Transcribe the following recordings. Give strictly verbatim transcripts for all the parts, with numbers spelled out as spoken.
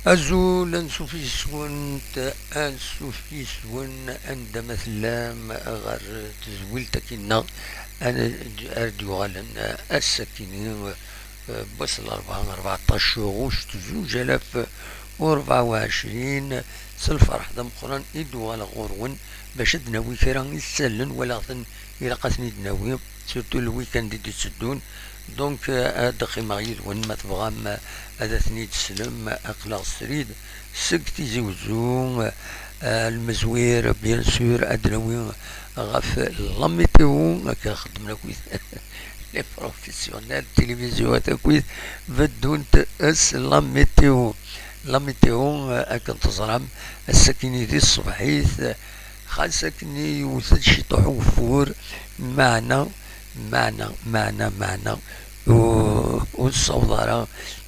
Azul, ansuf yis-went, ansuf yis-wen, anda ma tellam, ɣer tezwilt-agi-nneɣ, ar d-yuɣalen ass-akini, eh, n wass n larebɛa, rbeɛṭac ɣuct zuǧ alaf u rebɛa u ɛecrin. S lferḥ d ameqqran i d-uɣaleɣ ɣur-wen, bac ad d-nawi kra isallen, walaɣ-ten, ilaq ad ten-id-nawi, surtout le week-end i d-itteddun. Donc, euh, ad qqimeɣ yid-wen, ma tebɣam, euh, ad ten-id-teslem, aql-aɣ srid seg Tizi Wezzu, euh, lmezwir, bien sûr, ad d-nawi ɣef la météo, akka xeddmen akkit les professionnels, tilivizyu akkit beddunt s la météo. La météo, euh, akken teẓram, ass-akini di tṣebḥit, euh, xas akken yewwet-d ciṭuḥ ugeffur, meɛna, meɛna, meɛna, meɛna, ur, ur nessaweḍ ara,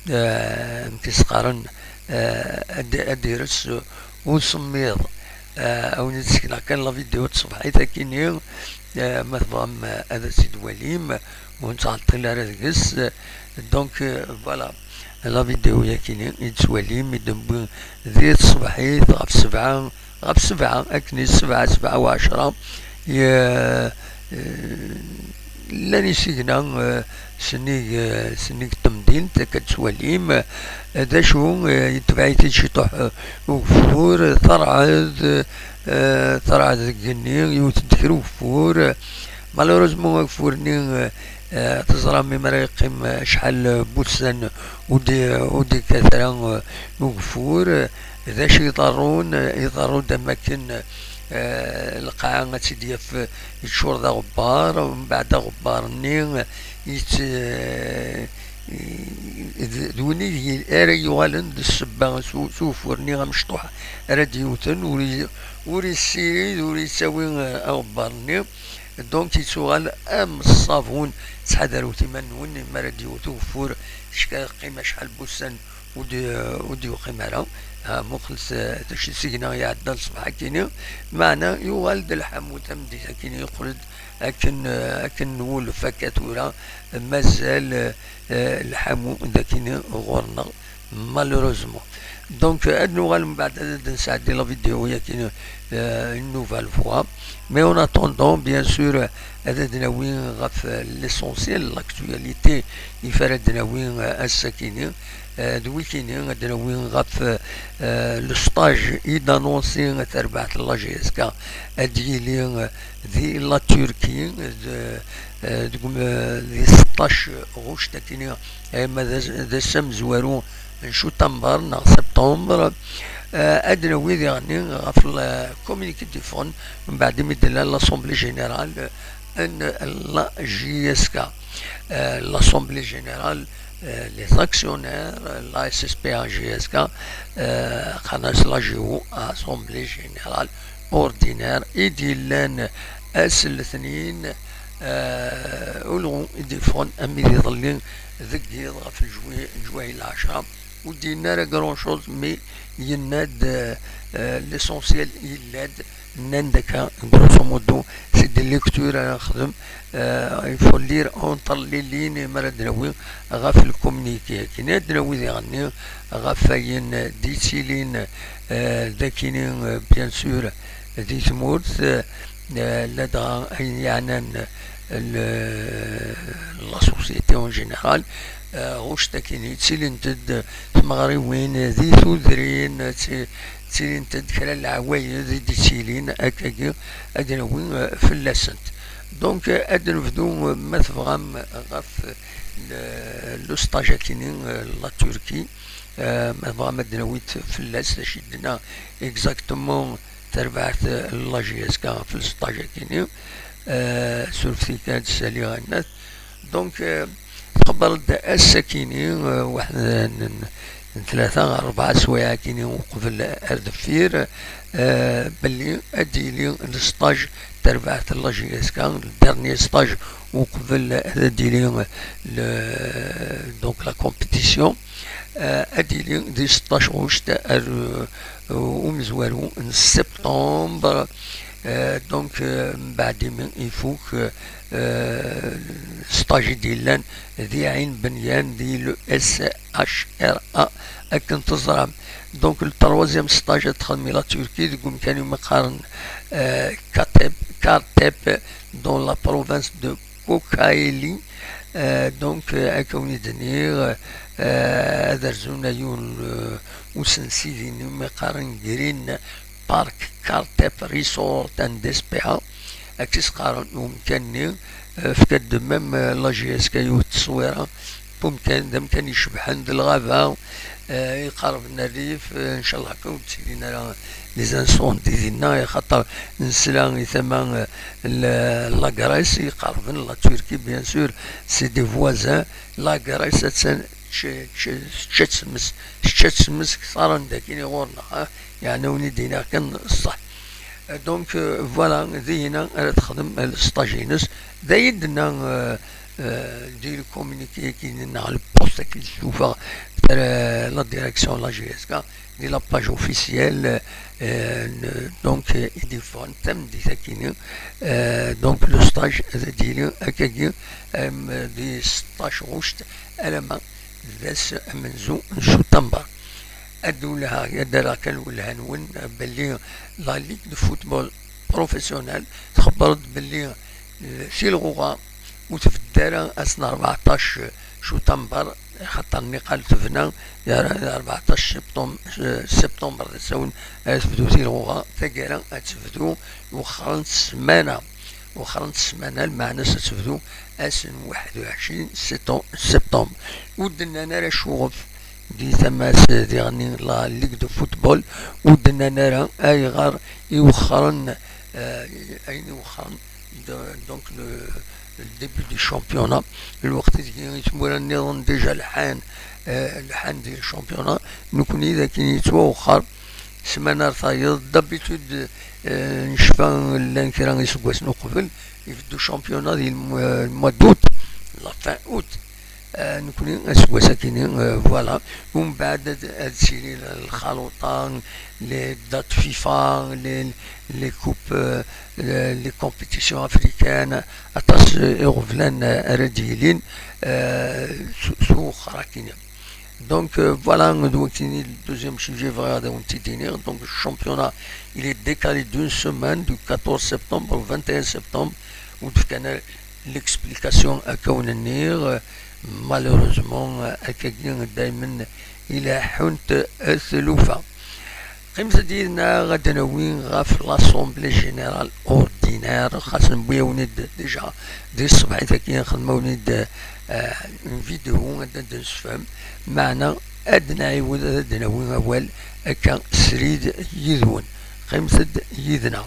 eh, amek i s-qqaren, eh, ad, ad d-ires usemmiḍ. Eh, a wen-d-sekneɣ kan la vidéo n tṣebḥit akini, eh, ma tebɣam, eh, ad tt-id-twalim, ur nettɛeṭṭil ara deg-s. Donc, eh, voilà, la vidéo yakini i d-twalim, i d-newwi di tṣebḥit ɣef sebɛa, ɣef sebɛa, akken i sebɛa, sebɛa u ɛecra, ye-, eh, llan isigna, eh, sennig, eh, sennig temdint, akka d-twalim, eh, d acu, eh, yetbeɛ-it-id ciṭuḥ, eh, ugeffur, terɛed, eh, terɛed deg igenni, yewwet-d kra ugeffur, eh, malheureusement ageffur-nni, eh, eh, teẓram mi ara yeqqim, eh, acḥal, eh, n wussan ur d-, ur d-yekkat ara, eh, ugeffur, eh, d acu iḍerrun? Iḍerru-d am wakken, eh, lqaɛa ad tt-id-yaf, eh, yeččur d aɣebbar, mbeɛd aɣebbar-nni, eh, yett-, eh, d, d win i d, ara yuɣalen d ssebba s u-, s ugeffur-nni amecṭuḥ ara d-yewten, ur i-, ur yessirid, ur yettawi, eh, aɣebbar-nni. Donc, yettuɣal am ṣṣabun. Ttḥadarut iman-nwen, mi ara d-yewwet ugeffur, ticki ad yeqqim acḥal n wussan ur d-, ur d-yuqim ara. Ah, muqlet, eh, d acu i d-segneɣ iɛeddan ṣṣbeḥ-akini, meɛna yuɣal-d lḥamu tameddit-akini, yeqqel-d akken, eh, akken nwulef akka tura, mazal, eh, eh, lḥamu d akini ɣur-neɣ, malheureusement. Donc, euh, ad nuɣal mbeɛd ad d-nesɛeddi la vidéo-yagi, euh, une nouvelle fois. Mais en attendant, bien sûr, euh, ad d-nawi ɣef, euh, l'essentiel, l'actualité, i f ara d-nawi, euh, ass-akini, euh, d wikini, ad d-nawi ɣef, euh, euh, le stage i d-annoncer, euh, tarbaɛt n la J S K, ad d-yili, euh, di la Turquie, euh, d, euh, deg um-, euh, di seṭṭac ɣuct akini, ama d as-, d ass amezwaru n cutamber neɣ septembre, eh, ad d-nawi diɣenni ɣef le communiqué d-yeffɣen mbeɛd imi d-tella l'Assemblée Générale n la J S K. Eh, l'Assemblée Générale, eh, les actionnaires, eh, la S S P A J S K, eh, qqaren-as la G O, Assemblée Générale Ordinaire, i d-yellan ass n letnin, eh, ulɣu i d-yeffɣen armi d iḍelli deg yiḍ ɣef lejwi-, lejwayel ɛecra, ur d-yenni ara grand chose, mais yenna-d, eh, eh, l'essentiel yella-d, nnan-d akka, grosso modo, c'est des lectures ara nexdem, eh, il faut lire entre les lignes, mi ara d-nawi ɣef le communiqué-agi. Ad d-nawi diɣenni ɣef wayen d-yettilin, eh, d akini, eh, bien sûr, di tmurt, eh, ladɣa ayen yeɛnan l-, la société en général, eh, ɣuct akini, ttilint-d tmeɣriwin di tudrin, tti-, ttilint-d kra n leɛwayed i d-yettilin, akkagi ad d-nawi, eh, fell-asent. Donc, eh, ad d-nebdu, eh, ma tebɣam, ɣef le, le stage akini, eh, la Turquie, eh, ma tebɣam ad d-nawi fell-as, d acu i d-tenna exactement tarbaɛt, eh, la J S K ɣef le stage akini, eh, surfet-iyi kan ad d-saliɣ annat. Donc, eh, tqebleḍ-d ass akini, eh, waḥed n, n, n tlata ɣer rebɛa swayeɛ akini uqbel ar deffir, eh, belli ad d-yili le stage tarbaɛt n la J S K, le dernier stage uqbel ad d-yili le, donc la compétition, eh, ad d-yili di seṭṭac ɣuct ar, eh, umezwaru n septembre, Euh, donc, euh, mbeɛd imi ifuk, euh, euh, stage i d-yellan di Ɛin Benyan, di le S H R A, akken teẓram. Donc, le troisième stage ad t-texdem i la Turquie, deg umkan umi qqaren, euh, Katep, Kartep, dans la province de Kocaeli. Euh, donc, euh, akka wen-id-nniɣ, euh, ad rzun a yiwen, euh, usensi din umi qqaren Green Park Kartep Resort and Spa, akka i s-qqaren i umkan-nni. Euh, fkan-d même, euh, la J S K yiwet n tteswira n umkan, d amkan icebḥen d lɣaba, euh, iqerben rrif, euh, ncallah akka ur d-ttilin ara les incendies dinna, axaṭer nesla i tama, euh, n la Grèce iqerben la Turquie, bien sûr, c'est des voisins. La Grèce attan tečča-tt tmes, tečča-tt tmes kter n dakini ɣur-neɣ, ah, yeɛni wen-id-iniɣ kan ṣṣeḥ. Euh, donc, euh, voilà, dinna ara texdem, euh, le stage-ines. D ayen d-tenna, euh, euh, di le communiqué-agi neɣ le post-agi d-tufa, euh, la direction la J S K, di la page officielle, euh, n-, donc, euh, i d-yeffɣen tameddit-agi-ni. Euh, donc, le stage ad d-yili akkagi, euh, di seṭṭac ɣuct alamma d ass amenzu n cutamber. Ad d-welheɣ, ad d-rreɣ kan lwelha-nwen belli la Ligue de football professionnel txebber-d belli, eh, si lɣuɣa ur tbedd ara ass n rbeɛṭac cutamber, xaṭer niqal tebna di rbeɛṭac septembre, eh, septembre d asawen ara tebdu si lɣuɣa, taggara ad tebdu wexxer n ssmana, wexxer n ssmana, lmeɛna-s ad tebdu ass n waḥed u ɛecrin septem-, septembre. Ur d-nnan ara acuɣef di tama-s diɣen la Ligue de football, ur d-nnan ara ayɣer i wexxren, eh, ayen i wexxren, de-, donc le, le début du championnat, lweqt ideg i tmura nniḍen déjà lḥan, eh, lḥan di championnat, nekni d akken yettwawexxer ssmana ar tayeḍ. D'habitude, eh, necfa llan kra iseggasen uqbel, ibeddu championnat di le mois, le mois d'août, la fin août. Eh, nekni aseggas-agi-ni, eh, voilà. Umbeɛd ad, ad tili lxaluṭa, les dates FIFA, les, les coupes, eh, les, les compétitions africaines, aṭas, eh, iɣeblan, eh, ara d-yilin, eh, s, s uwexxer-agi-ni. Donc, euh, voilà, d wakkini le deuxième sujet bɣiɣ ad awen-t-id-iniɣ. Donc, le championnat, il est décalé d'une semaine, du quatorze septembre au vingt et un septembre, ur d-fkan ara l'explication akka wen-nniɣ, euh, malheureusement, euh, akkagi daymen i la ḥunt, euh, tlufa. Qqimet-d yid-neɣ ad d-nawi ɣef l'Assemblée Générale Ordinaire, xas newwi-awen-id déjà di ṣṣbeḥ-agi, nxedm-awen-id, eh, une vidéo ad d-nessefhem, meɛna ad d-nɛiwed ad d-nawi awal akka srid yid-wen. Qqimet-d yid-neɣ.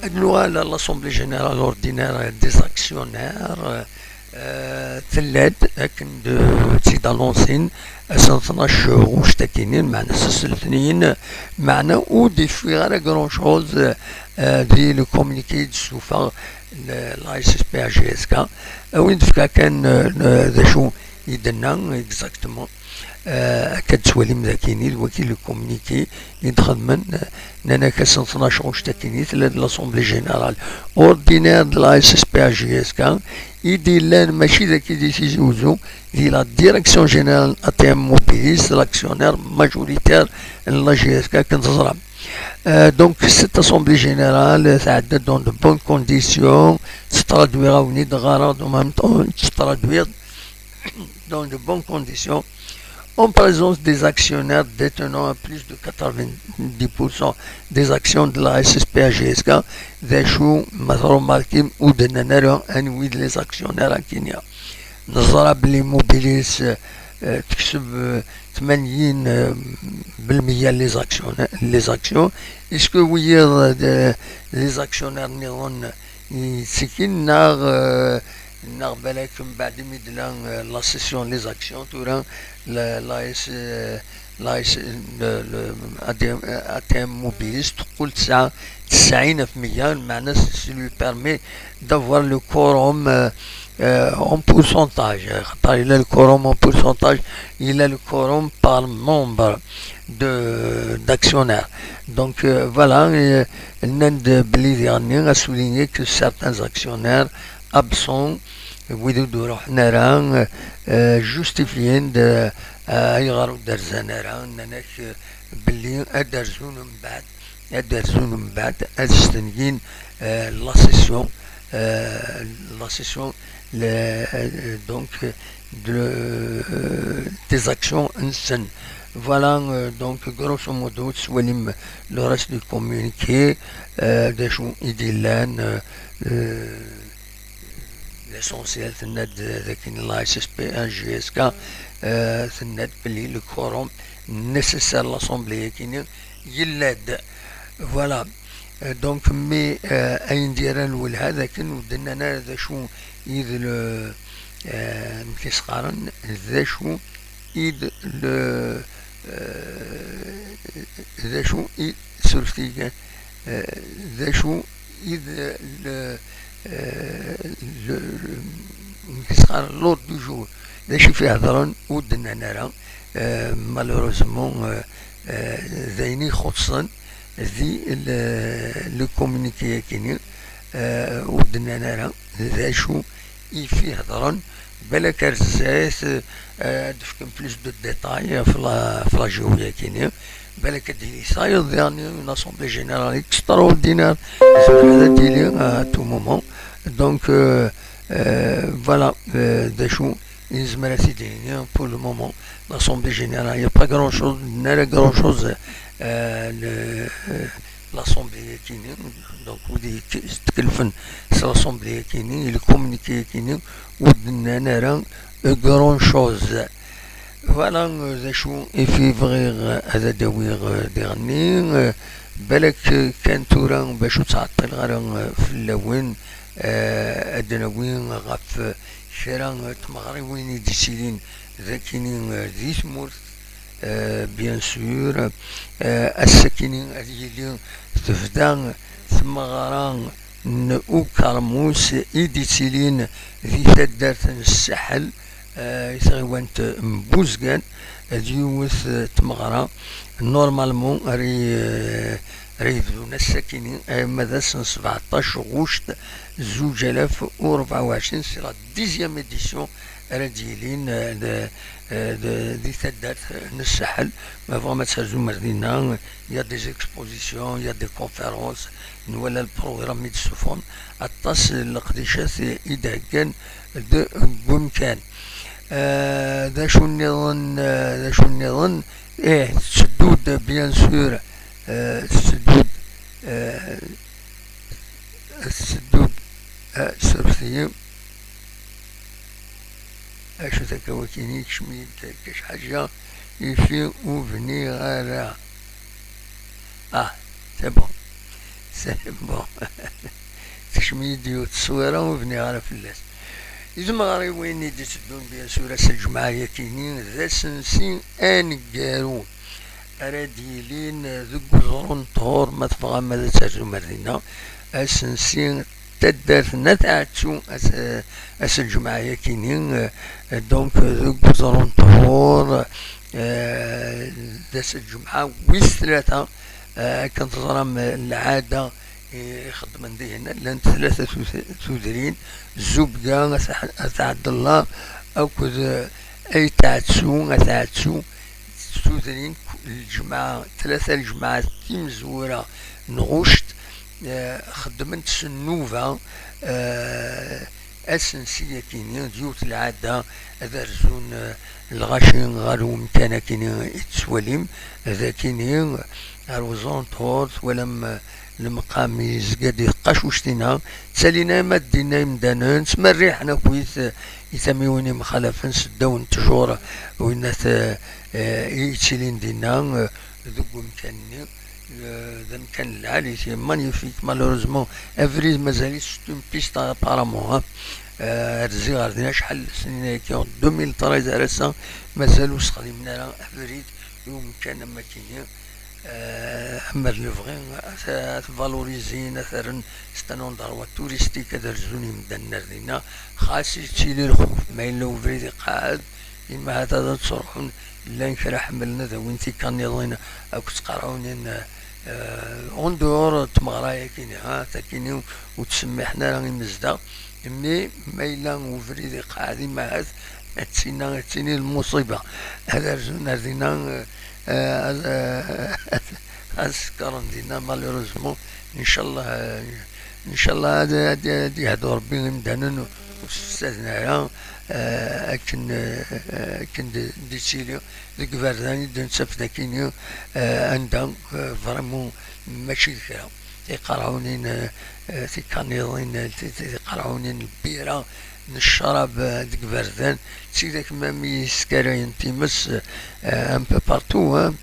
Ad nuɣal à l'Assemblée Générale Ordinaire des Actionnaires, euh, tella-d akken d tt-id-annonsin ass n tnac ɣuct akkin, meɛna ass n letniyen, meɛna ur d-yeffiɣ ara grand chose, euh, di le communiqué d-tessuffeɣ la S S P A G S K. Ad wen-d-fkeɣ kan, euh, d acu i d-tenna exactement. Euh, akka d-tettwalim d akkin, d waki le communiqué i d-xedmen, euh, nnan-ak ass n tnac ɣuct akkin, tella-d l'Assemblée Générale Ordinaire de la S S P A G S K, i d-yellan mačči d aki di Tizi Uzzu, di la Direction Générale A T M Mobilis, l'actionnaire majoritaire n la G S K, akken teẓram. Euh, donc, cette Assemblée Générale, euh, tɛedda dans de bonnes conditions, tettṛadwi awen-id ɣareɣ en même temps, tettṛadwi dans de bonnes conditions, en présence des actionnaires détenant à plus de quatre-vingt-dix pour cent des actions de la S S P A G S K, d acu ma tṛumarkim ur d-nnan ara anwi d les actionnaires akkin-a. Neẓra belli Mobilis, euh, tekseb, euh, tmanyin, euh, belmeyya les actions, les actions. Est-ce que wiyaḍ, euh, les actionnaires nniḍen yettiki, neɣ, euh, neɣ balak mbeɛd imi d-tella, euh, la session, les actions, tura la, la S, euh, la S, le, le A T M, euh, A T M Mobilis teqqel tesɛa tesɛin ɣef meyya, lmeɛna ça lui permet d'avoir le quorum, euh, euh, en pourcentage. Xaṭer yella le quorum en pourcentage, yella le quorum par membre de, d'actionnaires. Donc, euh, voilà, euh, nnan-d belli diɣenni a souligner que certains actionnaires absents, wid ur d-ruḥen ara, euh, justifien-d, euh, ayɣer ur d-rzan ara, nnan-ak, euh, belli ad d-rzun mbeɛd, ad d-rzun mbeɛd, ad stengin, euh, la session, euh, la session, le, euh, donc, de, euh, des actions-nsen. Voilà, euh, donc, grosso modo, tettwalim le reste du communiqué, euh, d acu i d-yellan, euh, euh, l'essentiel, tenna-d dakken la S S P un J S K, euh, tenna-d belli le quorum nécessaire l'assemblée-agi-nni yella-d. Voilà. Euh, donc, mais, euh, ayen d-yerran lwelha d akken ur d-nnan ara d acu i d le, euh, amek i s-qqaren, d acu i d le, euh, d acu i d surftigan, euh, d acu i d le, euh, le, amek i s-qqaren, l'ordre du jour, d acu i f-ihedren, ur d-nnan ara, euh, malheureusement, euh, euh, d ayen ixuṣṣen di le, le communiqué-agi-nni, euh, ur d-nnan ara d acu i f-ihedren, balak ar zdat, euh, ad d-fken plus de détails ɣef la, ɣef la G O-agi-nni, balak ad d-yili tayeḍ diɣen une assemblée générale extraordinaire, zemreɣ ad d-yili à tout moment. Donc, euh, euh, voilà, euh, d acu i nezmer ad t-id-nini, pour le moment, l'Assemblée Générale, il n'y a pas grand-chose, nara grand-chose, euh, le, euh, l'Assemblée-agi-nni, donc, wid i tkellfen s l'Assemblée-agi-nni, le communiqué-agi-nni, ur d-nnan ara, euh, grand-chose. Voilà, euh, d acu i fi bɣiɣ, euh, ad d-awiɣ, euh, diɣenni, euh, balak, euh, kan tura, bac ur ttɛeṭṭileɣ ara, euh, fell-awen, euh, ad d-nawi ɣef, euh, kra n tmeɣriwin i d-yettilin dagi-nni, euh, di tmurt, euh, bien sûr. Euh, ass-agi-nni ad yili tebda tmeɣra n ukermus i d-yettilin di taddart n Ssaḥel, euh, i tɣiwant n Buzgan, d yiwet, euh, tmeɣra, normalement, ara y-, euh, ara yebdun ass-agi-nni, arma d ass n sbeɛṭac ɣuct zuǧ alaf u rebɛa u ɛecrin, c'est la dixième édition ara d-yilin, euh, de, euh, de, di taddart n Ssaḥel. Ma tebɣam ad terzum ar dinna, il y a des expositions, il y a des conférences, nwala le programme i d-ssufɣen, aṭas n leqdicat i d-heggan deg umkan. Euh, d acu nniḍen, euh, d acu nniḍen? Ih, tetteddu-d, bien sûr, euh, tetteddu-d, euh, tetteddu-d, euh, surfet-iyi. Acu-t akka wakini, ikcem-iyi-d akka ḥaǧa, ifi ur bniɣ ara. Ah, c'est bon. C'est bon. Tekcem-iyi-d yiwet tteswira ur bniɣ ara fell-as. I tmeɣriwin i d-itteddun, bien sûr, ass n lǧemɛa yakini, d asensi aneggaru ara d-yilin deg uẓru n ṭhur, ma tebɣam ad terzum ar dinna. Asensi taddart n At Ɛettu, ass, ass n lǧemɛa yakini, eh, donc, deg uẓru n ṭhur, eh, d ass n lǧemɛa wis tlata, eh, akken teẓram, eh, lɛada, eh, ixeddmen dihin, llant tlata tud-, tudrin, Zubga, At Ɛ-, At Ɛebdellah, akked, eh, Ayt Ɛettu, At Ɛettu, tudrin, lǧemɛa, tlata lǧemɛat timezwura n ɣuct, eh, xeddment s nnuba, eh, asensi akini, d yiwet lɛada, ad rzun, eh, lɣaci ɣer umkan akini i tettwalim, d akini, ar uẓru n ṭhur, twalam, eh, lemqam yezga-d iqqac uctina, ttalin ama d dinna imdanen, ttmerriḥen akkit, eh, i tamiwin imxalafen s ddaw n ttjur, winat, eh, eh, i yettilin dinna, eh, deg umkan-nni. Euh, d amkan lɛali, c'est magnifique. Malheureusement, abrid mazal-it, c'est une piste apparemment, hein. Euh, rziɣ ar din acḥal snin ayagi, deux mille treize ar ass-a, mazal ur sexdimen ara abrid i umkan am akini. Euh, amer lebɣi ad t-, ad t-valorisin, ad t-rren c'est un endroit touristique, ad rzun imdanen ar dinna, xas yettili lxuf, ma yella ubrid iqeɛɛed, imahata ad ttruḥun, llan kra ḥemmlen ad awin tikanniḍin akked tqerɛunin, euh, en dehors n tmeɣra-yagi, ha, takini ur ttsemmiḥen ara imezdaɣ. Imi ma yella ubrid iqeɛɛed, imahat ad tina, ad tini lmuṣiba. Ad rzun ar dinna, euh, euh, ad, euh, ad sekkren dinna, malheureusement. Incallah, euh, incallah ad, ad, ad yehdu Rebbi imdanen ur sefsaden ara, euh, akken, euh, akken d-, d-ittili deg iberdan i d-nettaf dakini, euh, anda, euh, vraiment mačči d kra. Tiqerɛunin, euh, euh, tikanniḍin, euh, ti-, ti-, tiqerɛunin n lbira, n ccrab, euh, deg iberdan, d tidak ma mi yeskarayen times, euh, un peu partout, hein.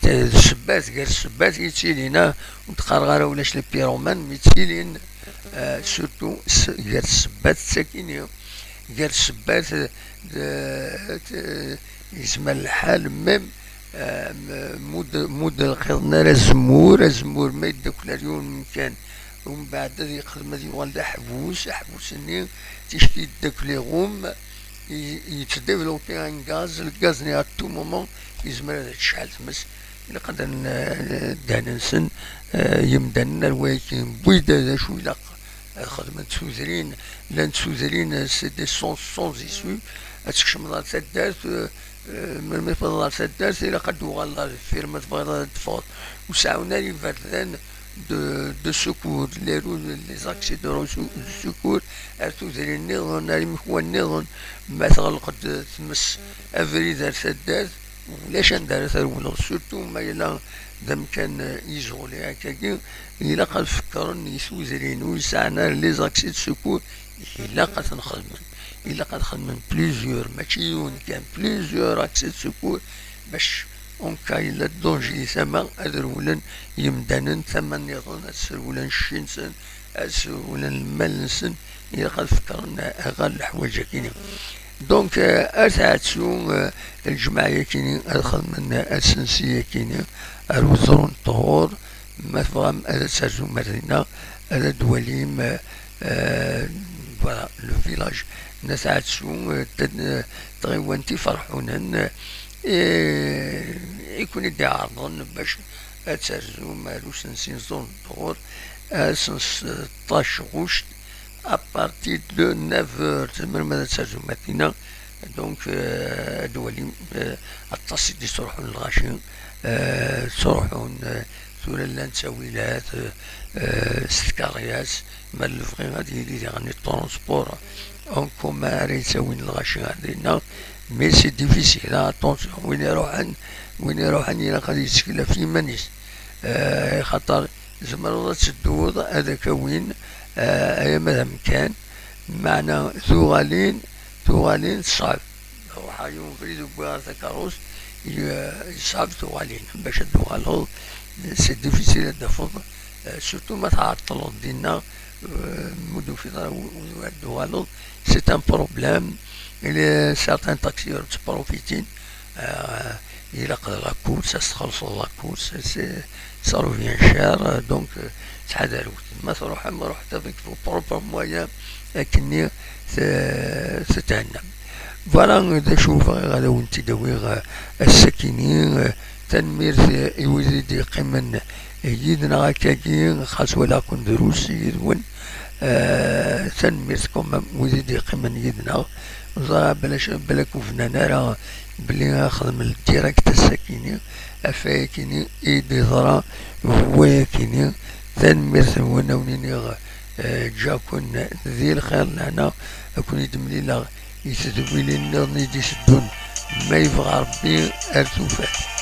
D ssebbat, gar ssebbat yettilin, ah, ur d-qqareɣ ara ulac les pyromanes, mi ttilin, euh, surtout s-, gar ssebbat d takini, gar ssebbat, euh, d-, d-, yezmer lḥal même, euh, m-, mud-, mud lqiḍen ara azemmur, azemmur ma yeddakel ar yiwen umkan, umbeɛd ad yexdem ad yuɣal d aḥbus, aḥbus-nni ticki yeddakel iɣum, i-, yettdévelopper un gaz, lgaz-nni à tout moment yezmer ad tecɛel tmes. Ilaq ad n-, ddan-nsen, eh, yemdanen ar wayagi, wwid d acu ilaq ad xedmen tudrin, llant tudrin, eh, c'est des sens sans issue, ad tkecmeḍ ar taddart, eh, eh, melmi tewwḍeḍ ar taddart, ilaq ad d-tuɣaleḍ ar deffir, ma tebɣiḍ ad d-teffɣeḍ. Ur seɛɛun ara iberdan de, de secours, les rou-, les accès de resou-, de secours, ar tudrin nniḍen, ar imekwan nniḍen, ma tɣelqeḍ tmes abrid ar taddart, ulac anda ara trewleḍ, surtout ma yella d amkan, eh, izɣuli akkagi, ilaq ad fekkren i tudrin ur yesɛan ara les accès de secours, ilaq ad ten-xedmen. Ilaq ad xedmen plusieurs, mačči yiwen kan, plusieurs accès de secours, bac en cas yella danger di tama, ad rewlen yemdanen tama nniḍen, ad srewlen cci-nsen, ad srewlen lmal-nsen, ilaq ad fekkren ɣer leḥwayeǧ-agi. Donc, euh, ar tɛettu, euh, lǧemɛa-yakini ad xedmen asensi-yakini ar uẓru n ṭṭhur. Ma tebɣam ad terzum ar dinna, ad d-twalim, euh, euh, voilà, le village n At Ɛetsu, euh, d-, euh, tɣiwant Iferḥunen, euh, i, i ken-id-iɛerḍen bac ad terzum ar usensi n uẓru n ṭṭhur, ass n seṭṭac ɣuct, à partir de neuf heures, tzemrem ad terzum ar dinna. Donc, euh, ad twalim, euh, aṭas i d-yettruḥun lɣaci, euh, ttruḥun, euh, tura llan ttawilat, euh, euh, s tkeryas, ma lebɣi ad yili diɣen transport en commun ara yettawin lɣaci ar dinna, mais c'est difficile, hein, attention, win iruḥen, win iruḥen ilaq ad yettkel ɣef yiman-is, euh, xaṭer tzemreḍ ad tedduḍ ad k-awin, euh, ay ama d amkan, meɛna tuɣalin, tuɣalin ṣṣɛeb. Ruḥ ar yiwen ubrid wwiɣ ar takeṛṛust, y-, yeṣɛeb tuɣalin. Bac ad d-tuɣaleḍ, c'est difficile ad d-tafeḍ, euh, surtout ma tɛeṭṭleḍ dinna, euh, ma ur d-tufiḍ ara wi-, wi-, wi ad d-tuɣaleḍ, c'est un problème. Et les, certains taxilleurs ttprofitin, euh, ilaq d la course, ad s-txellṣeḍ la course, c'est, ça revient cher, euh, donc, euh, ttḥadarut. Ma tṛuḥem, ruḥet avec vos propres moyens, akkenni t-, tthennam. Voilà d acu bɣiɣ ad awen-t-id-awiɣ, euh, ass-akini, euh, tanemmirt, euh, i wid i d-yeqqimen yid-neɣ akkagi, xas walaɣ-ken drus yid-wen. Euh, tanemmirt quand même wid i d-yeqqimen yid-neɣ. Ẓriɣ bla c-, bla k-ufnan ara belli ad xedmen direct ass-akini, ɣef wayakini i d-yeḍra wayakini. Tanemmirt-nwen, ad wen-iniɣ, eh, ǧǧiɣ-ken di lxir, lehna, ad ken-id-mlileɣ i tedwilin nniḍen i d-iteddun, ma yebɣa Rebbi, ar tufat.